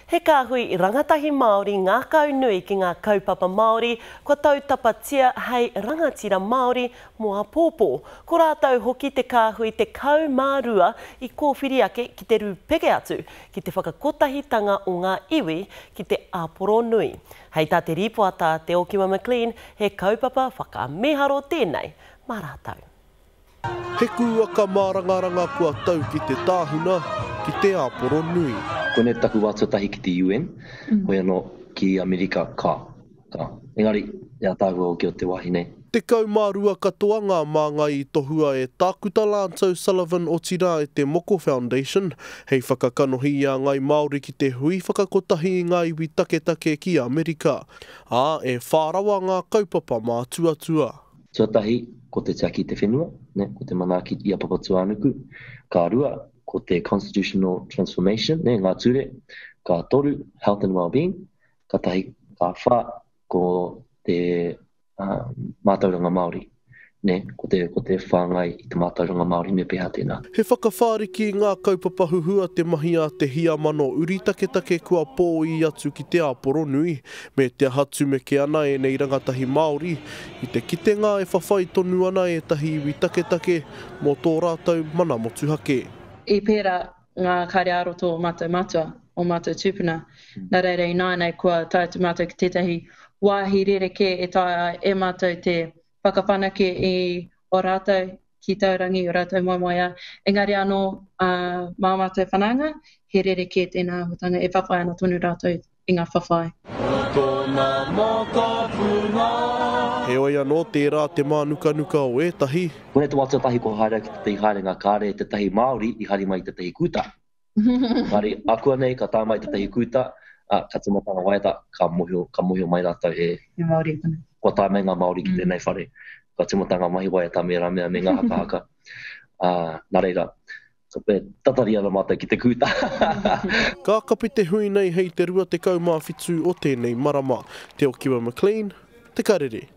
He kāhui rangatahi Māori ngākau nui ki ngā kaupapa Māori kua tautapatia hei rangatira Māori mō āpōpō. Ko rātou hoki te kāhui 12 i kōwhiri ake ki te rūpeke atu ki te whakakotahitanga o ngā iwi ki te āporo nui. Hei tā te rīpoata a Te Okiwa McLean, he kaupapa whakamīharo tēnei mā rātou. He kūaka mārangaranga kua tau ki te tāhuna, ki te āporo nui. Koinei taku wā tuatahi ki te UN, hoi anō ki Amerika, ka, ka. Engari, e ataahua hoki o te wāhi nei. 12 katoa ngā māngai i tohua e Tākuta Lance O'Sullivan otirā e te Moko Foundation hei whakakanohi i a Ngai Māori ki te hui whakakotahi i ngā iwi taketake ki Amerika, ā, e whā rawa ngā kaupapa mātuatua. Tuatahi, ko te tiaki i te whenua, ne, ko te manaaki i a Papatūānuku. Ka rua, ko te constitutional transformation, ne, ngā ture. Ka toru, health and well-being. Ka tahi, ka whā, ko te uh, mātauranga Māori. Ne, ko te, ko te whāngai i te mātauranga Māori me pēhea tēnā. He whakawhāriki i ngā kaupapa huhua te mahi a te hiamano uri taketake kua pōī atu ki te āporo nui, me te aha tumeke ana ēnei rangatahi Māori i te kitenga e whawhai tonu ana ētahi iwi taketake mō tō rātou mana motuhake. I pērā ngā kare ā-roto o mātou matua, o mātou tūpuna. Nā reira ināianei kua tae atu mātou ki tētahi wāhi rerekē e taea ai e mātou te whakawhanake i ō rātou kī taurangi, ō rātou moemoeā. Engari anō, ā, mā mātou whanaunga, he rerekē tēnā āhuatanga, e whawhai ana tonu rātou i ngā whawhai. Tōna mātāpuna. Heoi anō, tērā te mānukanuka o ētahi. Koinei te wā tuatahi kua haere au ki tētahi haerenga kāre tētahi Māori i hari mai i tētahi kūta. Engari, ākuanei ka tae mai tētahi kūta, ā, ka tīmata ngā waiata, ka mōhio, ka mōhio mai rātou he. He Māori tēnei. Kua tae mai ngā Māori ki tēnei whare. Ka tīmata ngā mahi waiata me ērā mea, me ngā hakahaka. Ā, nā reira, e tatari ana mātou ki te kūta. Ka kapi te hui nei hei te 27 o tēnei marama. Te Okiwa McLean, Te Karere.